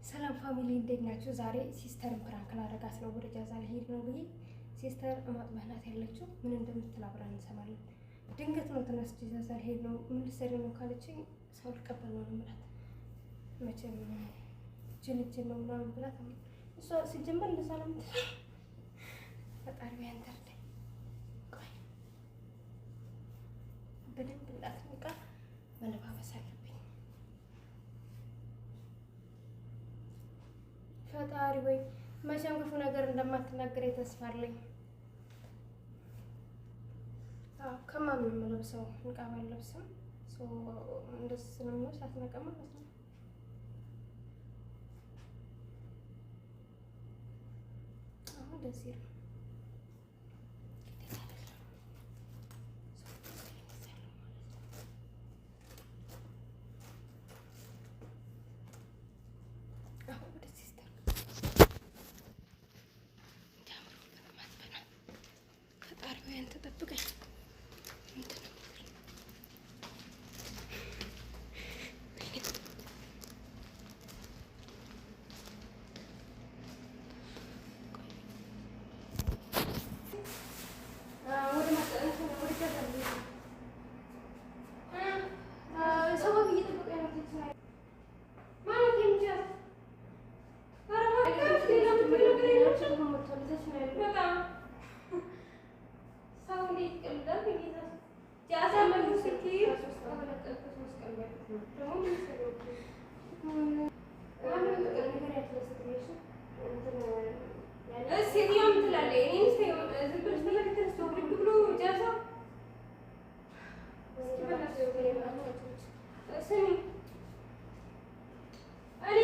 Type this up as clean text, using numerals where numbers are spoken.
ሰላም family፣ እንዴት ናችሁ? ዛሬ sister ን prank ላደርጋት ነው። ወደ ጃዛ ልሄድ ነው ብዬ sister ማጥበህ ናት ያለችው። ምን እንደምትል አብረን እንሰማለን። ድንገት ነው ተነስቼ ጃዛ ልሄድ ነው፣ ምን ልትሰሪ ነው ካለችኝ ሰው ልቀበል ነው የምላት። መቼም ጅል ጅል ነው ምናምን ብላት፣ አሁን እሷ ሲጀመር እንደዛ ነው የምትለው። ፈጣሪ ያንተ እርዳኝ። ቆይ በደንብ እንዳትነቃ መለባበስ አለብኝ። ፈጣሪ ወይ መቼም ክፉ ነገር እንደማትናገር ተስፋ አለኝ። አዎ ከማም ነው የምለብሰው፣ ንቃብ አልለብስም። እንደዚህ ስለምለብስ አትነቃም ማለት ነው። አሁን እንደዚህ ነው። ግዴታ አይደለም። አሁን ወደ sister እንዲያምሩበት ማጥበናል። ፈጣሪ ወይ አንተ ጠብቀኝ። ምንድን ነው ሰው እየጠበቀኝ ነው። ሴትዮዋ ምን ትላለች? እኔ ዝም ብለሽ ተመሬት ተነስቶ ብድግ ብሎ ጃዛ ስሚ፣ እኔ